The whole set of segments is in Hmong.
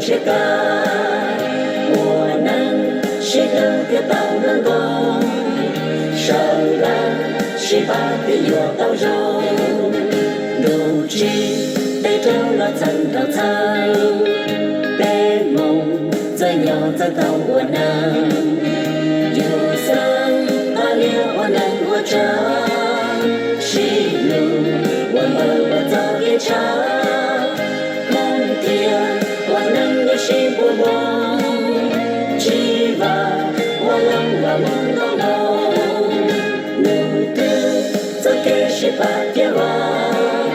Tshiab kag ua neej sib hlub thiaj tau luag nkoog, sawv daws sib pab thiaj yuav tau zoo. Ntuj tsim peb raug los txheeb rau txheeb, peb Hmoob txawj nyob txawj tau ua neej. Yus xeeb qhov liaj ua neej ua tsav, sib hlub ua npawg ua txoj kev tshav, Hmoob thiaj ua neej yuav sib puag npoo, tsis vam ua loog vam muab ntau ntau. Nus twg txoj kev sib pab cia vam,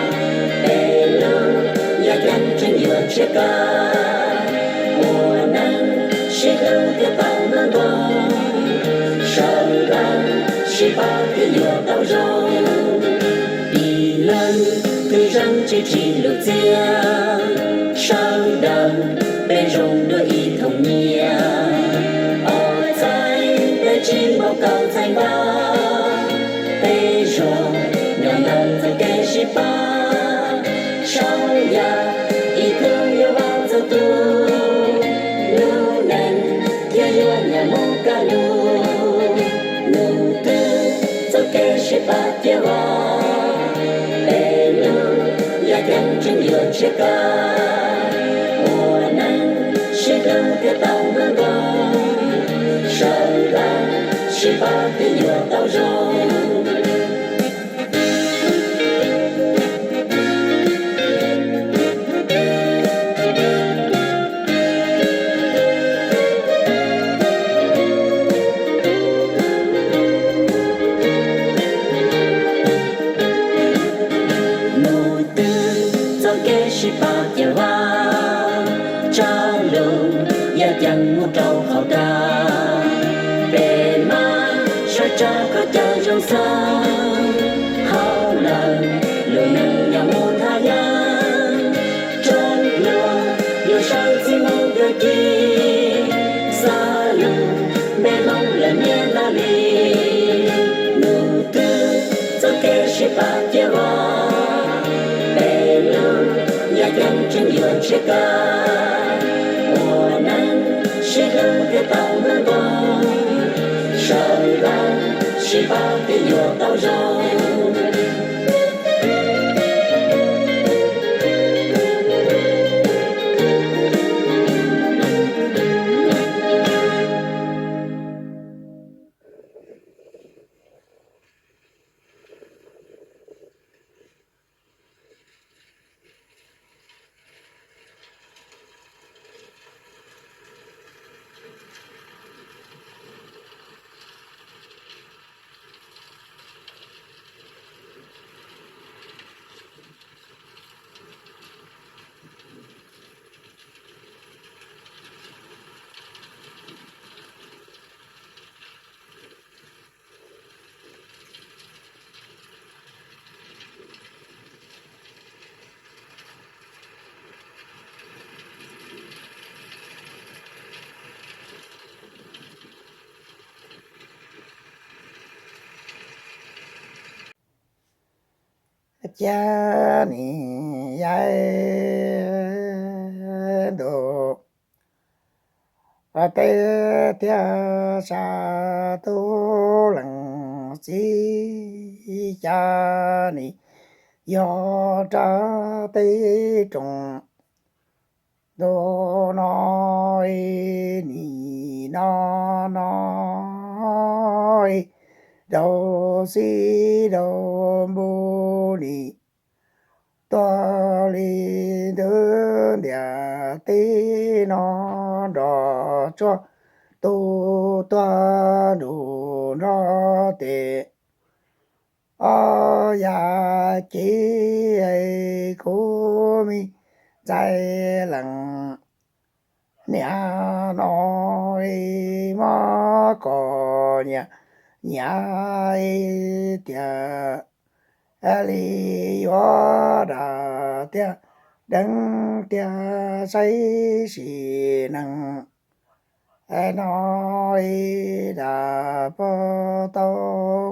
peb lub yaj ceeb tseem yuav ntshiab kag, ua neej sib hlub thiaj tau luag nkoog, sawv daws sib pab thiaj yuav tau zoo. Ib leeg twg zeej tsis tsim lus txiaj, sawv daws peb zoo dua ib thooj nyiaj. Ob txhais peb tsis npaum kaum txhais npab, peb zoo nyob ntawm txoj kev sib pab, saum yaj ib tug yuav vam txhua tus, lub neej thiaj yuav nyiam mus kaj lug. Nus twg txoj kev sib pab cia vam, peb lub yaj ceeb tseem yuav ntshiab kag, ua neej sib hlub thiaj tau luag nkoog, sawv daws sib pab thiaj yuav tau zoo. Nus twg txoj kev sib pab cia vam, tsa lub yaj ceeb mus rau qhov kag, peb mam sawv tsa kom caum zoo xwb. Hauv lawv lub neej nyob mus thaj yeeb, tsoom hluas yuav sawv txij mus tuag ci, xav lub npe Hmoob lawm nyiaj ntau li. Nus twg txoj kev sib pab cia vam, peb lub yaj ceeb tseem yuav ntshiab kag, ua neej sib hlub thiaj tau luag nkoog, sawv daws sib pab thiaj yuav tau zoo. Ca nim yaib ntuj, tej thiab sa tub leej txiv, ca nim yog rau tej rooj ntu no, nim no no, rau xib rau npus nim tuag li ntawd ntiaj teb no, nroj tsuag tu tuag nruj nrog tes. Ob yam cev kuv me ntxhais leej niam no, muab kom nyiam nyiam tiag li, yuav dam tiag deev tiag saib sim neej no, dam puag tau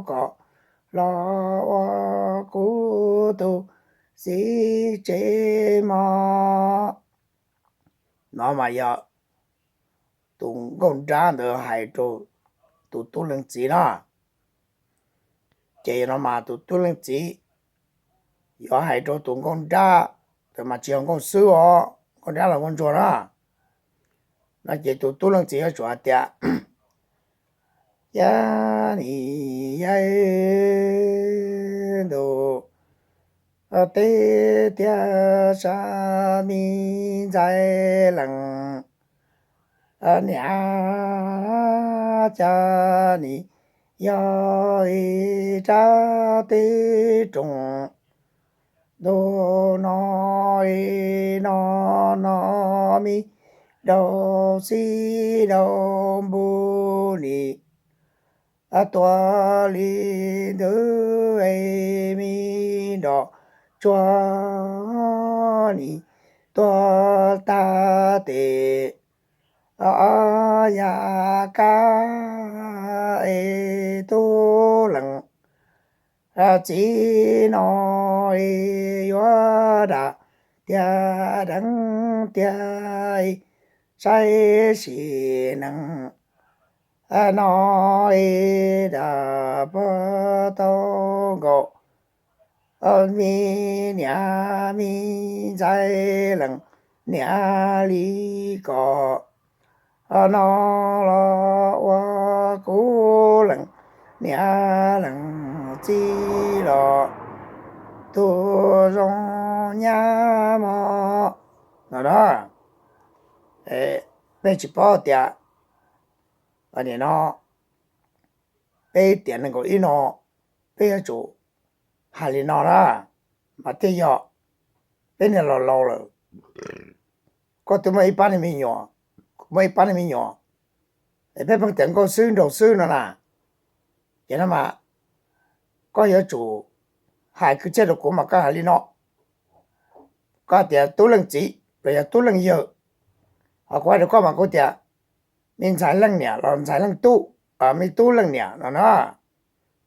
kom los ua kuv tus txiv tsev mog. No mas yog tus nkauj nrab ntawd hais rau tus tub leej txiv no. Ces no mas tus tub leej txiv yuav hais rau tus nkauj nrab, tus mas tsis yog nkauj xwb os, nkauj nrab los nkauj ntsuag na. No ces tus tub leej txiv yuav tsum hais tias, ya ni ya ntu teb tiag sa mi ntxhais leej niam, cas nim yog ib rab teb roog ntu no no no mi dau xib dau npu ni tuag li ntawd es mi nrov tsuag ni tuag tag tes ya kab es tub leej txiv no es yuav dam tiag deev tiag saib sim neej no es dam puag tau nkaus mi niam mi ntxhais leej niam li ko no los ua kuv leej niam leej txiv los tus zoo nyab mog no na. Peb tsis paub tias nim no peb tiam nees nkaum ib no peb yuav tsum hais li no na, mas thiaj yog peb niag laus laus lawm. Koj twb muaj ib pab niag me nyuam, kuv muaj ib pab niag me nyuam, es peb pheej tias nkauj xwb nraug xwb no na. Ces no mas koj yuav tsum hais kwv txhiaj rau kuv mas koj hais li no, koj tias tub leej txiv los yog tub leej yawg, ho kuv hais rau koj mas kuv tias me ntxhais leej niam los ntxhais leej tub, me tub leej niam no na,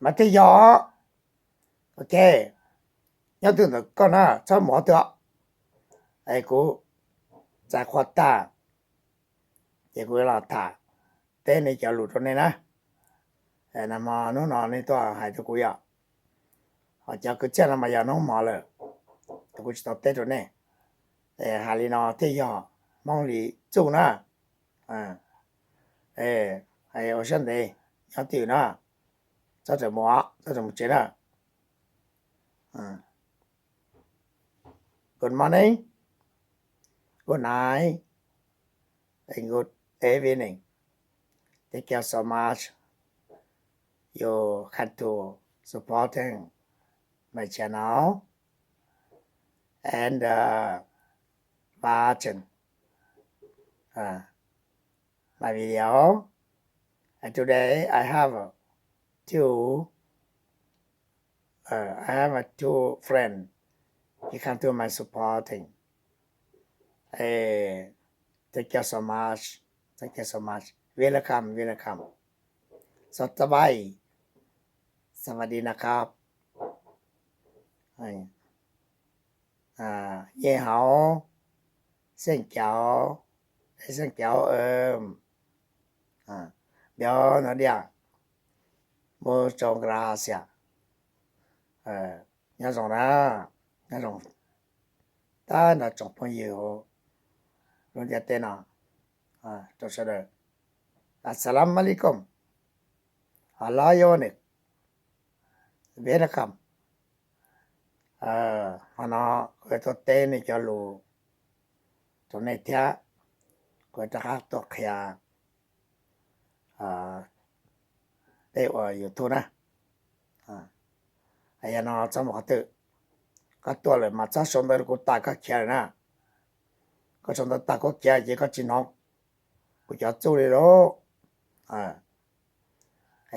mas thiaj yog. Ok, nyob twg ntawm koj na, txhob mus qhov twg. Es kuv txais qhua tag, ces kuv los tham teb nej cov lus rau nej na. Nag hmo hnub no nej tuaj hais rau kuv yom, ho cov kwv txhiaj no mas yog hnub hmo lawm, kuv tsis tau teb rau nej. Hais li no thiaj yog Hmoob li txuj na. Ua siab ntev, nyob twj ywm na, txhob rawm mus, txhob rawm mus tsev na. Good morning, good night, and good evening. Thank you so much. You come to supporting my channel and uh, watching uh, my video. And today I have uh, two uh, I have uh, two friends. He come to my supporting. Eh, thank you so much. Thank you so much. Welcome, welcome. สบาย สวัสดีนะครับ Nyiaj hauv, xeej cauv, xeej cauv, npiav no diaj, muchas gracias. Nyob zoo na, nyob zoo tag nrho tsoom phooj ywg lub ntiaj teb no, rau sawv daws. Asalaam alaikum, halayonik, welcome. Qhov no kuv tuaj teb nej cov lus rau nej thiab, kuv rov qab tuaj qhia peb ua YouTube na. Yog no txhob mus qhov twg, koj tuaj lawm mas txhob sau ntawv rau kuv tas koj khiav lawm na. Koj sau ntawv tas kuv khiav ces koj tsis hnov kuv cov txuj li lauj.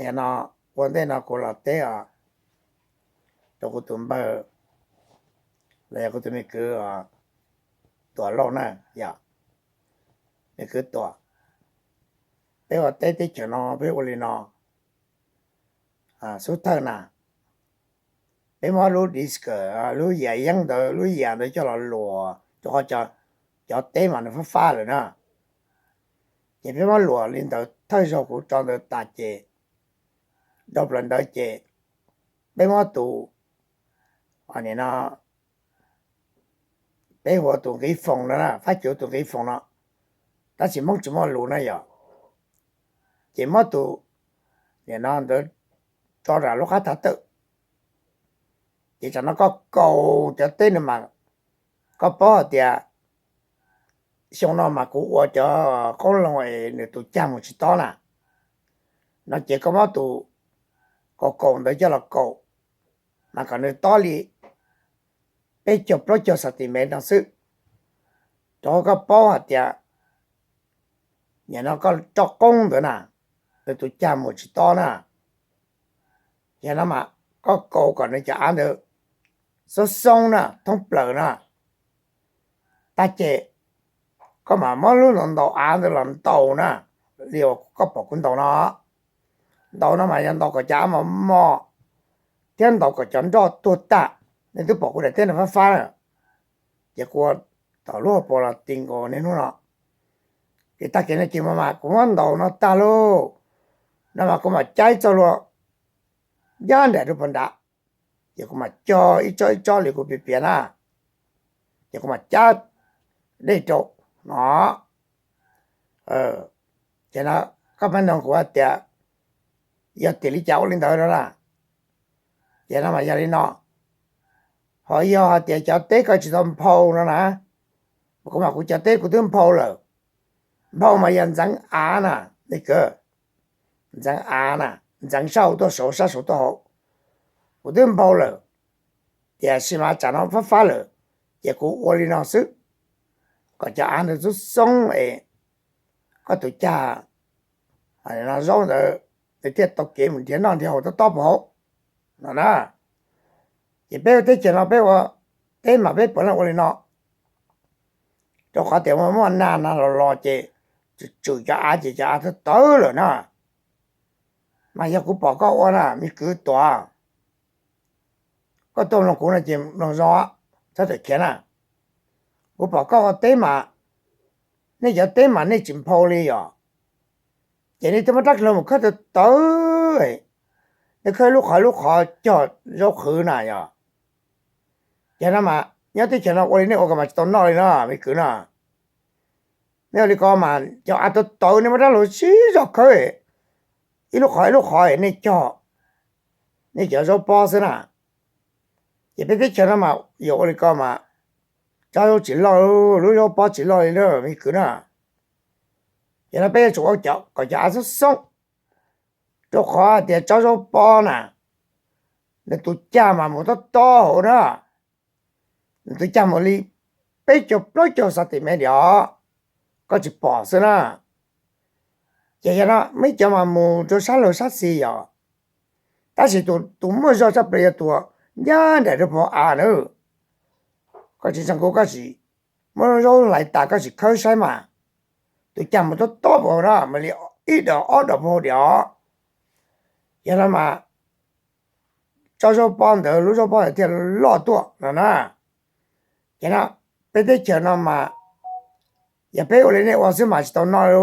Yog no ua ntej no kuv los teb os rau kuv tus npawg los yog kuv tus me kwv Tuam Lauj na, yog me kwv Tuam. Peb ua teb teb chaws no peb ua li no, xub thawj na, peb muab lub disk, lub yam yeeb ntawd, lub yam ntawd coj los luam rau qhov cov cov teb mas nws fab fab lawm na. Ces peb muab luam li ntawd thawj zaug kuv tso ntawd tas ces, dhau plaws ntawd ces peb muab tus, no, peb hu ua tus nqi foos no, fab cim tus nqi foos no, tab sis Hmoob tsis muaj lus na yog, ces muab tus, no, ntawd tso rau lub qab thav tawm. Ces tsam no koj kaus cov teb no mas koj paub hais tias xyoo no mas kuv ua cov qoob loo es nws tus cag mus tsis tob na, no ces koj muab tus kaus kaus ntawd coj los kaus, mas kom nws tob li peb caug plaub caug xas tis mev no xwb, rau qhov koj paub hais tias nim no koj roj qoob ntawd na, nws tus cag mus tsis tob na. Yog no mas koj kaus kom nws cov av ntawd xoob xoob na, thoob plaws na, tag ces koj mam muab lub ntaus ntaus av ntawd los ntaus na, li uas koj pom kuv ntaus no. Ntaus no mas yog ntaus kom cov av mos mos thiab ntaus kom cov nroj tuag tag. Nej twb pom kuv daim teb no fab fab na, ces kuv ua tom lub hauv paus los ti nkaus niaj hnub no. Ces tag kev no ces mas kuv muab ntaus no tag lauj, no mas kuv mam cab ib txoj hlua ncaj nraim rau puag nrad, ces kuv mam cog ib tsob ib tsob li kuv piav piav na, ces kuv mam cab dej rau no. Ces no koj pab nug kuv hais tias yog tim li cas ua li ntawd no na. Ces no mas yog li no, ho yog hais tias cov teb koj tsis tau nphau no na, kuv mas kuv cov teb kuv twb nphau lawm. Nphau mas yog ntxeev av na, nej kwv, ntxeev av na, ntxeev sab hauv tuaj saud sab saud tuaj hauv, kuv twb nphau lawm. Tiam sis mas tsam no fab fab lawm, ces kuv ua li no xwb, kom cov av ntawd xoob xoob es koj tus cag no zaub ntawd nws thiaj tau kev mus nrhiav noj nrhiav haus tob tob puag hauv no na. Ces peb ua teb chaws no peb ua teb mas peb puav leej ua li no, rau qhov tias muaj muaj nag na los los ces tsum tsum cov av ces cov av tawv tawv lawm na. Mas yog kuv pom koj ua na me kwv Tuam, koj tuaj mloog kuv no ces mloog zoo, txhob tawm khiav na. Kuv pom koj ua teb mas, nej cov teb mas nej tsis nphau li yom, ces nej twb muab rab hlau mus khawb tawv tawv, nej khawb ib lub qhov ib lub qhov cog zaub qhwv na yom. Ces no mas nyob teb chaws no ua li nej ua ko mas tsis tau noj li no me kwv no. Nej ua li ko mas cov av tawv tawv nej muab rab hlau sib zog khawb ib lub qhov ib lub qhov nej cog nej cov zaub pob xwb na. Ces peb teb chaws no mas yog ua li ko mas tsob zaub tsis loj, lub zaub pob tsis loj li na me kwv na. Ces no peb yuav tsum ua kom cov av xoob xoob, rau qhov tias tsob zaub pob na, nws tus cag mas mus tob tob hauv na, nws tus cag mus li peb caug plaub caug xas tis mev diam, koj tsis pom xwb na. Ces yog no muaj ib cov mas mus rau sab laug sab xis yom, tab sis tus muaj zog tshaj plaws yog tus ncaj nraim rau puag av na. Koj tsis ntseeg kuv koj sim muab zaub hlais tas koj sim khawb saib mas, tus cag mus tob tob puag hauv na, mus li ib dos ob dos puag hauv diam. Yog no mas tsob zaub pob ntawd lub zaub pob ntawd thiaj loj tuaj no na. Ces no peb teb chaws no mas yog peb ua li nej ua xwb mas tsis tau noj li,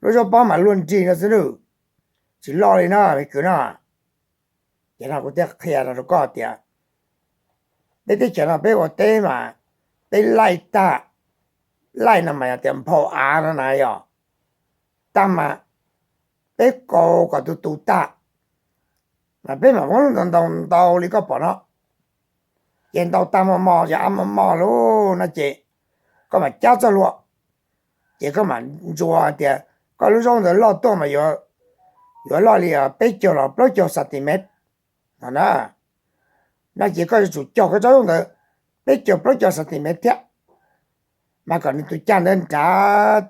lub zaub pob mas luag nrig no xwb na, tsis loj li na me kwv no. Ces no kuv thiaj qhia no rau koj tias peb teb chaws no peb ua teb mas peb laij tag, laij no mas yog tias nphau av no na yom, tag mas peb kaus kom tus tus tag, mas peb mam muab lub ntaus ntaus ntaus li koj pom no. Ces ntaus tag mos mos ces av mos mos lawm no ces koj mam cab txoj hlua, ces koj mam ntsuas tias koj lub zaub ntawd loj tuaj mas yuav loj li peb caug los plaub caug xas tis mev no na. No ces koj yuav tsum cog koj tsob zaub ntawd peb caug plaub caug xas tis mev thiab, mas kom nws tus cag ntawd nrad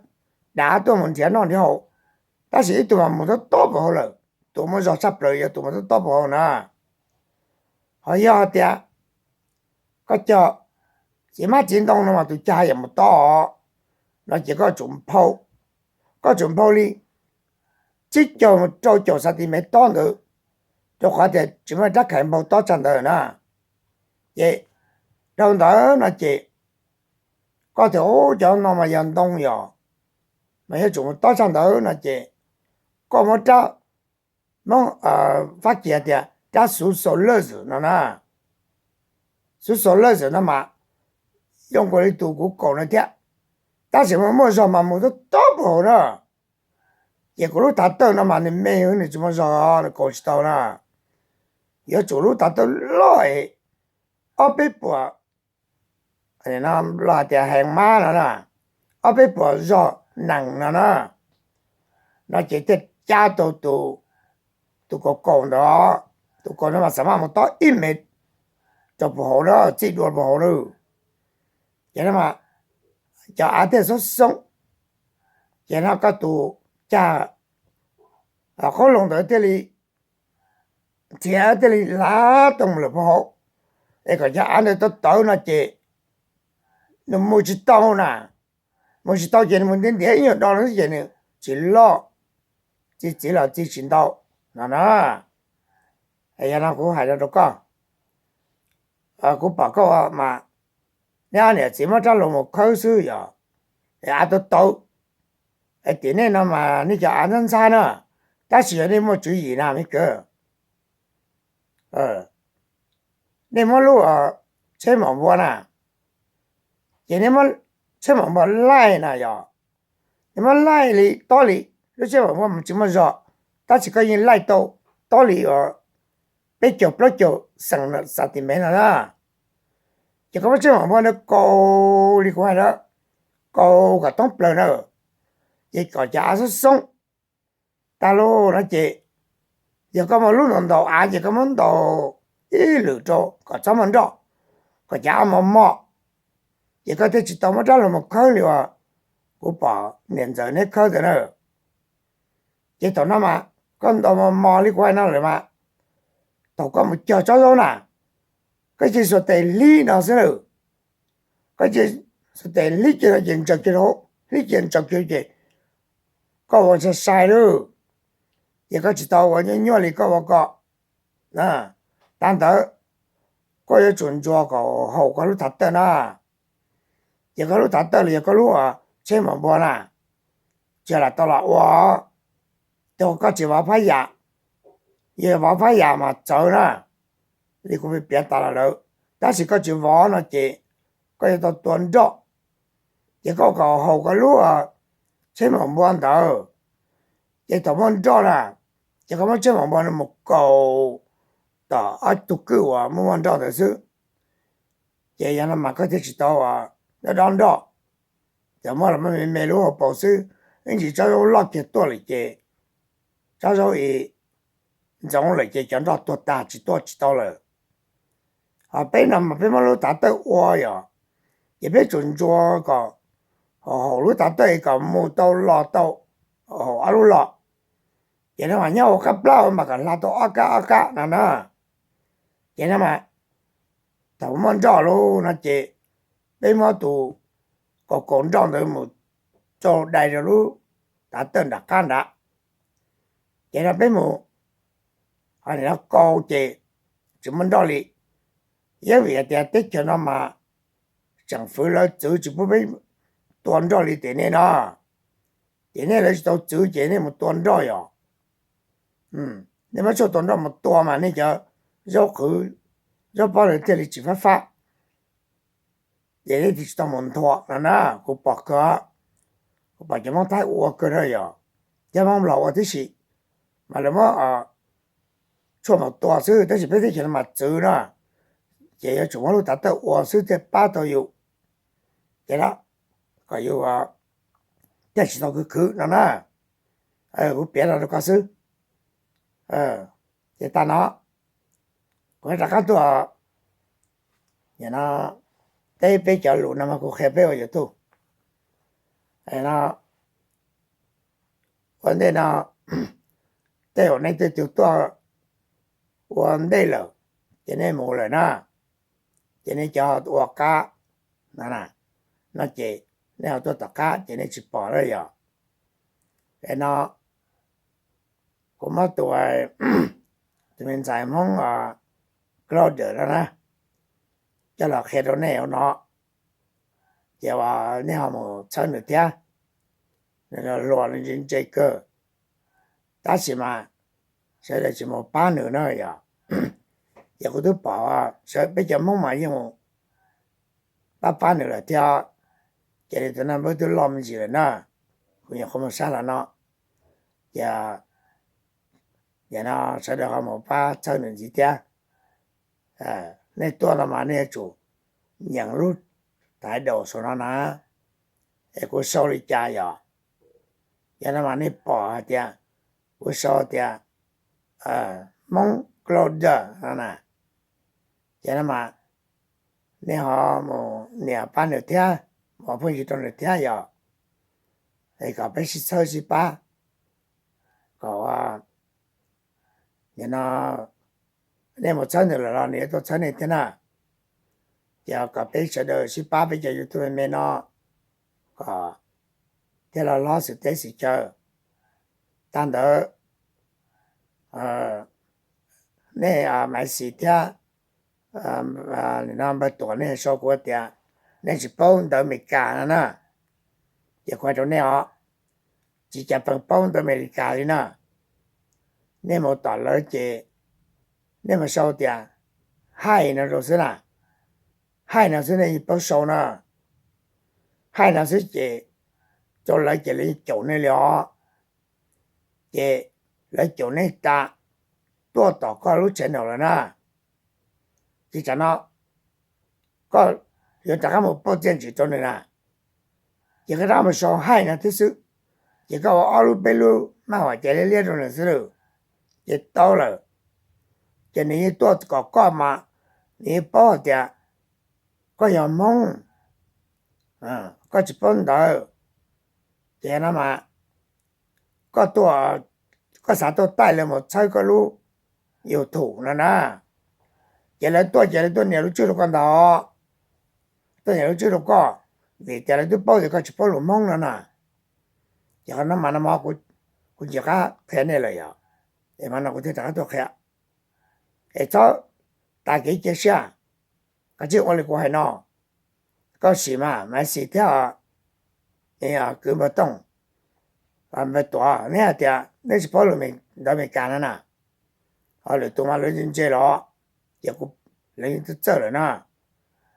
dav tuaj mus nrhiav noj nrhiav haus. Tab sis ib tug mas mus tob tob puag hauv lawm, tus muaj zog tshaj plaws yog tus mus tob tob puag hauv na. Ho yog tias koj cog txiv hmab txiv ntoo no mas tus cag yam mus tob, no ces koj tsum nphau, koj tsum nphau li tsib caug mus rau caum xas tis mev tob ntawd, rau qhov tias tsis muaj rab khais nphau tob tshaj ntawd na. Ces dhau ntawd no ces Koj tias ub cov no mas yog ntoo yom, mas yuav tsum mus tob tshaj ntawd no ces koj muab rab, muab, Fab Kis tias rab xuv xaus lawj xwm no na. Xuv xaus lawj xwm no mas zoo nkaus li tus kuv kaus no thiab, tab sis mas muaj zog mas mus tob tob puag hauv na. Ces kuv lub tav tawj no mas nws me, nws tsis muaj zog, nws kaus tsis tau na. Yuav tsum lub tav tawj loj es ob peb puas, los tias heev mab no na, ob peb puas zog nees no na, no ces thiaj cab tau tus kaus kaus ntawd. Tus kaus no mas xav maj mus tob ib mev rau puag hauv na, txij dua puag hauv na. Ces no mas cov av thiaj xoob xoob, ces no koj tus cag qoob loo ntawd thiaj li, thiaj li lav tau mus lawm puag hauv, es kom cov av ntawd tau tawv no ces nws mus tsis tau na. Mus tsis tau ces nws mus ntiav ntiav ib nyuag do no xwb ces nws tsis loj, txi txiv los txi tsis ntau no na. Yog no kuv hais rau koj, kuv pom koj mas nej ob niam txiv muab rab hlau mus khawb xwb yom, es av tau tawv. Tim nej no mas nej cov av ntxhab ntxhab na, tab sis yog nej muaj tswv yim na me kwv, nej muab lub tsheb mom npua na, ces nej muab tsheb mom npua laij na yom, nej muab laij li tob li, lub tsheb mom npua tsis muaj zog, tab sis koj yeej laij tau tob li peb caug plaub caug xees xas tis mev no na. Ces koj muab tsheb mom npua ntawd kaus li kuv hais na, kaus kom thoob plaws na, ces kom cov av xoob xoob tag lawm no ces yog koj muaj lub ntau ntau av ces koj muab ntaus ib lwm rau kom txhob muaj nroj, kom cov av mos mos, ces koj thiaj tsis tau muab rab hlau mus khawb li uas kuv pom niam ntxawm neb khawb ntawd na. Ces thaum no mas koj ntaus mos mos li kuv hais no lawm mas thaum koj mus cog tsob zaub na, koj cia li xuas tes hlib no xwb na. Koj cia li xuas tes hlib kiag no ces ntsaws kiag, hlib kiag ntsaws kiag ces koj vau sai sai lawm, ces koj tsis tau ua nyuaj nyuaj li koj vau ko. Tag ntawd koj yuav tsum ntsuas kom haum koj lub tav tawj na. Ces koj lub tav tawj los yog koj lub tsheb mom npua na, tsis lam tau los ua, ces koj tsis vov phab yam, yog vov phab yam mas txawv na, li kuv piav tas los lawm, tab sis koj tsis vov no ces koj yuav tau tua nroj. Ces koj kom haum koj lub tsheb mom npua ntawd, ces thaum muaj nroj na, ces koj muab tsheb mom npua no mus kaus tom ob tug kwj uas muaj muaj nroj ntawd xwb. Ces yog no mas koj thiaj tsis tau dob dob nroj. Cov muab los muab me me lub hauv paus xwb, ib ntsis tsob zaub loj kiag tuaj lawm ces tsob zaub ntxoov lawm ces cov nroj tuag tag tsis tuaj tsis tau lawm. Ho peb no mas peb muab lub tav tawj ua yom, ces peb tsum ntsuas kom haum lub tav tawj kom mus tau los tau haum ob lub los. Ces no mas nyob hauv qab plab mas kom hla tau ob kab ob kab no na. Ces no mas thaum muaj nroj lawm no ces peb muab tus kaus kaus nroj ntawd mus tsau dai rau lub tav tawj nram qab nrad. Ces no peb mus, ho nim no kaus ces tsis muaj nroj li. Yeeb vim hais tias teb chaws no mas tseem fwv lawv txwv tsis pub peb tua nroj li tim nej no. Ces nej lawv tsis tau txwv ces nej mus tua nroj yom. Nej muab tshuaj tua nroj mus tua mas nej cov zaub qhwv, zaub pob lawv thiaj li tsis fab fab. Ces nej thiaj tsis tau mus nthua no na. Kuv pom kawg, kuv pom cov Hmoob Thaib ua kawg na yom, cov Hmoob Nplog ua tib si, mas lawv muab tshuaj mus tua xwb, tab sis peb teb chaws no mas txwv na, ces yuav tsum muab lub tav tawj ua xwb thiaj pab tau yus. Ces no kom yus thiaj tsis tau khwv khwv no na. Kuv piav no rau koj xwb. Ces tag no kuv rov qab tuaj, no, teb peb cov lus no mas kuv qhia peb ua YouTube no. Ua ntej no tej zaum nej tej tug tuaj ua ntej lawm, ces nej mus lawm na, ces nej cov ua qab no ces nej ho tuaj tom qab ces nej tsis pom na yom. Es no kuv muab tus, tus me ntxhais Hmoob Claude no na coj los qhia rau nej hauv no. Ces nej ho mus txhawb nws thiab, nws hluas nws ntse ntse kawg, tab sis mas sawv daws tsis mus pab nws na yom. Ces kuv twb pom sawv peb cov Hmoob mas yeej mus pab pab nws lawm thiab, ces nws tus naj npawb twb loj me ntsis lawm na, kuv nyuam qhuav mus saib los no. Ces no sawv daws ho mus pab txhawb nws ntxiv thiab. Nej tuaj no mas nej yuav tsum nyeem lub thaiv daus saum no na, es kuv sau li cas yom. Yog no mas nej pom hais tias kuv sau tias Hmoob Cloud no na, ces no mas nej ho mus nias pab nws thiab, mus phooj ywg rau nws thiab yom, es kom peb sib txhawb sib pab, kom no nej mus txhawb nws lawm los nws yuav tuaj txhawb nej thiab na. Ces kom peb sawv daws sib pab peb cov YouTube me me no kom thiaj li hlob xwm teb xwm chaw. Tag ntawd nej Maiv Xis thiab no npawg Tuam nej sau kuv tias nej tsis paub ntawv Amelikas no na, ces kuv hais rau nej os, tsis cas peem paub ntawv Amelikas li na. Nej mus tom lawv ces nej mus sau tias hi no rau xwb na, hi no xwb nej yeej paub sau na. Hi no xwb ces rau lawv ces lawv yeej caum nej li os. Ces lawv caum nej tas tuaj tom koj lub channel lawm na, ces tsam no koj yuav rov qab mus pauj txiaj ntsim rau nws na, ces koj rov qab mus sau hi no thiab xwb, ces koj ua ob lub peb lub maj huam cai liab liab rau nws xwb lawm, ces tau lawm. Ces nws yeej tuaj kom koj mas nws yeej paub hais tias koj yog Hmoob, koj tsis paub ntawv, ces no mas koj tuaj, koj xav tuaj taij lawv mus txhawb koj lub YouTube no na, ces lawv tuaj ces lawv tuaj nias lub tswb rau koj ntag, tuaj nias lub tswb rau koj, vim tias lawv twb paub tias koj tsis paub lus Hmoob no na. Ces qhov no mas no kuv nco qab qhia nej lawm yom, es mas no kuv thiaj rov qab tuaj qhia, es txhob tas kev cia siab, kav tsij ua li kuv hais no. Koj sim mas Maiv Xis thiab kwv npawg Tooj, npawg Tuam, neb hais tias neb tsis paub lus ntawv Amelikas no na, ho lwm tus mas lawv ntse los ces lawv yeej txawj lawm na.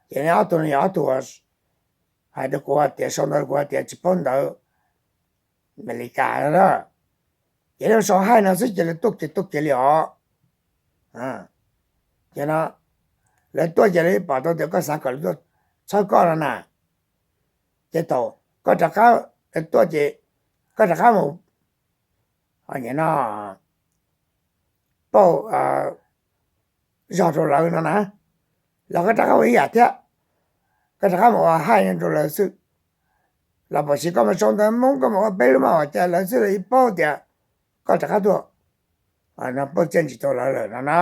Ces neb ob tug no yog ob tug hais rau kuv hais tias sau ntawv kuv hais tias tsis paub ntawv Amelikas no na, ces lawv sau hi no xwb ces lawv tuaj kiag tuaj kiag li os. Ces no lawv tuaj ces lawv pom tau tias koj xav kom lawv tuaj txhawb koj no na, ces thaum koj rov qab, lawv tuaj ces koj rov qab mus no pauj zog rau lawv no na, los koj rov qab ua ib yam thiab, koj rov qab mus ua hi no rau lawv xwb, los pam sis koj mus sau ntawv Hmoob koj mus ua peb lub maj huam cai lawv xwb lawv yeej paub tias koj rov qab tuaj pauj txiaj ntsim rau lawv lawm no na.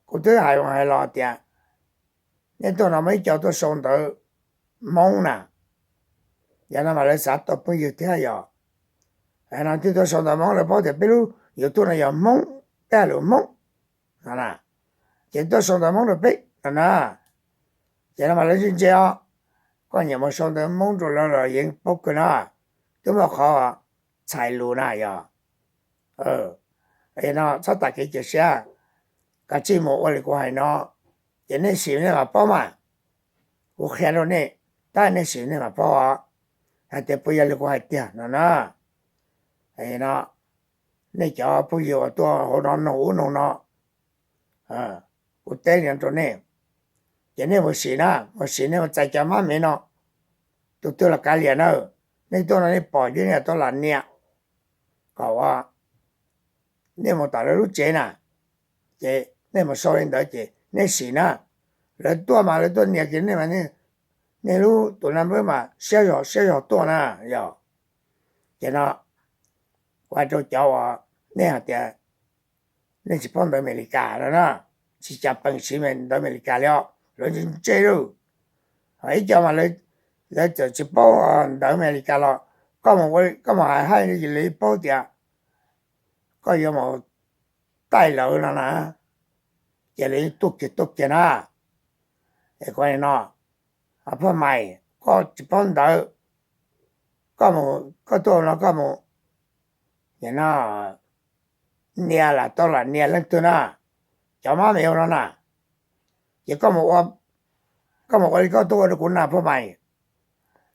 Kuv twb hais hais los tias nej tuaj no muaj ib co tuaj sau ntawv Hmoob na, yog no mas lawv xav tau phooj ywg thiab yom. No twb tuaj sau ntawv Hmoob lawv paub tias peb lub YouTube no yog Hmoob, peb hais lus Hmoob no na, ces tuaj sau ntawv Hmoob rau peb no na. Ces no mas lawv ntse ntse os, koj nyiam mus sau ntawv Hmoob rau lawv los yeej paub kawg na, twb muaj qhov txhais lus na yom. No txhob tas kev cia siab, kav tsij mus ua li kuv hais no, ces nej sim nej mam paub mas. Kuv qhia rau nej, tab nej sim nej mam paub os, hais tias puas yog li kuv hais tiag no na. No nej cov phooj ywg uas tuaj hauv no noog ub noog no, kuv teb li no rau nej, ces nej mus sim na, mus sim nej mus txais cov mab mev no, tus twg los kav liam na, nej tuaj no nej pom ces nej tau lam nias, kom ua nej mus tom lawv lub tsev na, ces nej mus sau li ntawd ces nej sim na. Lawv tuaj mas lawv tuaj nias kiag nej mas nej lub tus naj npawb mas siab zog siab zog tuaj na yom. Ces no kuv hais rau cov uas nej hais tias nej tsis paub ntawv Amelikas no na, tsis cas peem siv ntawv Amelikas li os, lawv ntse ntse lawm. Ib co mas lawv txawm tsis paub ntawv Amelikas los koj mus hais hais ces lawv yeej paub tias koj yuav mus taij lawv no na, ces lawv yeej tuaj kiag tuaj kiag na. Es kuv no, Phoj Maiv, koj tsis paub ntawv, koj mus, koj tuaj no koj mus, no, nias lam tau lam nias leej twg na, cov mab me no na, ces koj mus ua li koj tuaj ua rau kuv na Phoj Maiv.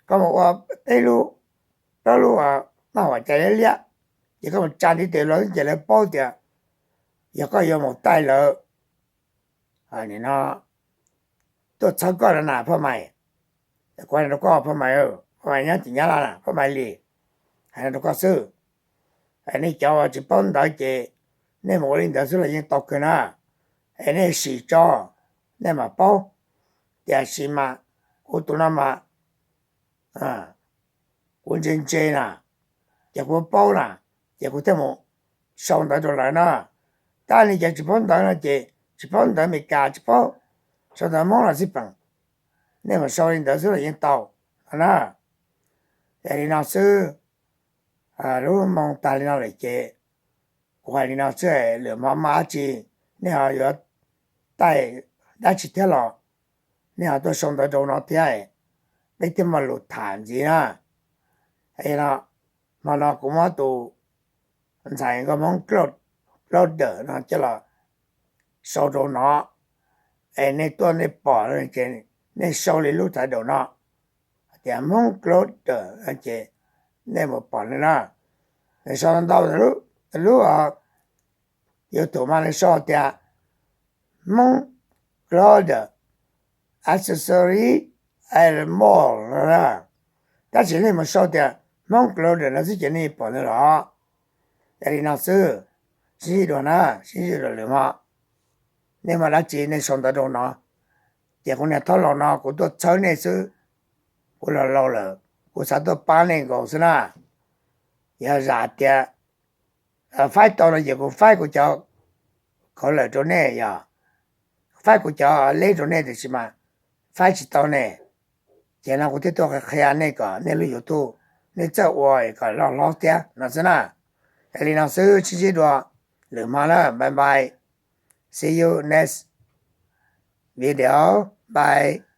Koj mus ua peb lub, plaub lub maj huam cai liab liab, ces koj mus tsa ntiv tes lawv ces lawv paub tias yog koj yuav mus taij lawv no tuaj txhawb koj no na Phoj Maiv. Kuv hais no rau koj Phoj Maiv, Phoj Maiv nyob tim Nyab Laj na, Phoj Maiv Lis, hais no rau koj xwb. Nej cov uas tsis paub ntawv ces nej mus ua li ntawd xwb los yeej tau kawg na. Es nej sim tso, nej mam paub. Tiam sis mas kuv tus no mas kuv ntse ntse na, ces kuv paub na, ces kuv thiaj mus sau ntawv rau lawv na. Tab sis nej cov tsis paub ntawv no ces tsis paub ntawv Amelikas, tsis paub sau ntawv Hmoob los xij peem, nej mus sau li ntawd xwb los yeej tau no na. Es li no xwb, lub moo tag li no lawm ces kuv hais li no xwb, lwm hmo maj dab tsi nej ho yuav taij dab tsi thiab los nej ho tuaj sau ntawv rau no thiab, peb thiaj muaj lus tham ntxiv na. No, hmo no kuv muab tus ntxhais nkauj Hmoob Cloud, Cloud no coj los sau rau no, es nej tuaj nej pom ces nej sau li lub thav daum no hais tias Hmoob Cloud ces nej mus pom li na. Nws sau ntau, lub YouTube mas nws sau tias Hmoob Cloud Accessory and More no na. Tab sis nej mus sau tias Hmoob Cloud no xwb ces nej pom nws los. Yog li no xwb, sib ntsib dua na, sib ntsib dua lwm hmo. Nej muaj dab tsi nej sau ntawv rau no, ces kuv niag thaub laus no kuv tuaj txhawb nej xwb. Kuv laus laus lawm, kuv xav tuaj pab nej nkaus xwb na. Yog zam tias faib tau no ces kuv faib kuv cov khaub lawm rau nej, yog faib kuv cov leb rau nej tiam sis mas faib tsis tau ne. Ces no kuv thiaj tuaj qhia nej kom nej lub YouTube nej txawj ua kom loj hlob thiab no xwb na. Yog li no xwb, sib ntsib dua lwm hmo na, bye bye, see you next video, bye.